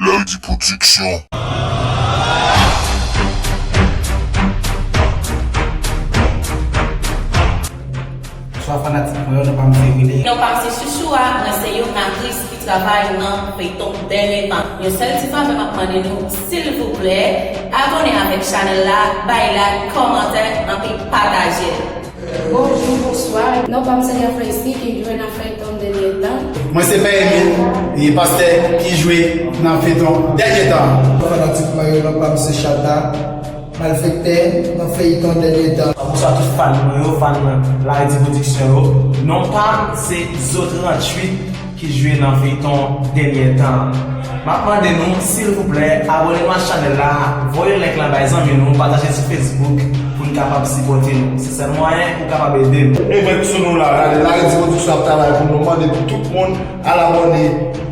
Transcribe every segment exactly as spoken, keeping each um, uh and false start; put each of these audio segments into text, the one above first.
Larry D Production. Bonswa fanatik mwen yo, non pa m se Willy. Non pa m se Chouchoua, mwen se yon aktris ki travay nan feyton dènye tan. Yon sèl ti favè m ap mande nou, silvouplè, abòne avèk chanèl la, bay like, kòmantè, anpi pataje l. Bonjou, bonswa. Non pa m se Jeffrey ki jwe nan feyton dènye tan. Mwen se Pè Emil, e pastè ki jwe nan feyton dènye tan. Fanatik mwen yo, non pa m se Chata, malfektè nan feyton dènye tan. Bonswa tout fan mwen yo, fan Larry D Production yo. Non pa m se Zo tranntuit ki jwe nan feyton dènye tan. M ap mande nou, silvouplè, abòne nou ak chanèl la, voye link lan bay zanmi nou, pataje sou Facebook pou n kapab sipòte nou. Se sèl mwayen ou kapab ede nou. Event sou nou la, gade, Larry D Production ap travay pou nou, mande pou tout moun al abòne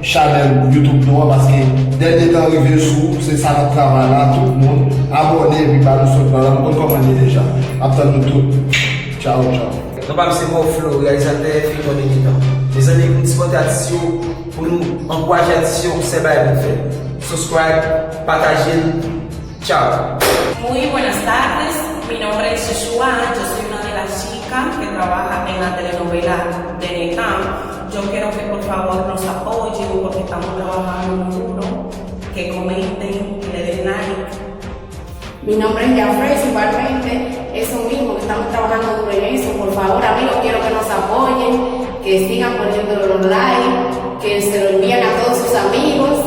chanèl YouTube nou an, paske dènye tan rive sou, se sa n ap travay la, tout moun abòne epi ba nou sipò la, nou konn kòman l ye deja. Ap tann nou tout. Tchao, tchao. Non pa m se Moflo, reyalizatè feyton dènye tan. Mezanmi, pou n sipòte atis yo, pou nou ankouraje atis yo, se bagay pou n fè. Subscribe, pataje l. Tchao. Muy buenas tardes, mi nombre es Joshua, yo soy una de las chicas que trabaja en la telenovela Dènye tan. Yo quiero que por favor nos apoyen porque estamos trabajando muy duro, que comenten, que le den like. Mi nombre es Jafres, igualmente, eso mismo, que estamos trabajando duro en eso. Por favor, amigos, quiero que nos apoyen, que sigan poniendo los likes, que se lo envíen a todos sus amigos.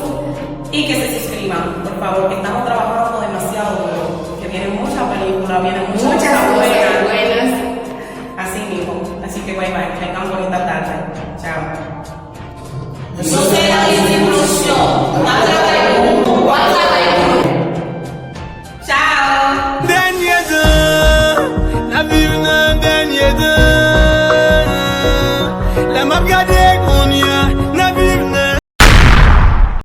Y que se suscriban, por favor, que estamos trabajando demasiado duro, que vienen muchas películas, vienen muchas cosas buenas. Así mismo. Así que bye bye, tengan bonita tarde. Chao. Yo se Larry D Production. N ap travay pou nou, w ap travay pou nou. Tchao. Dènye tan, n ap viv nan dènye tan. Lè m ap gade kounye a,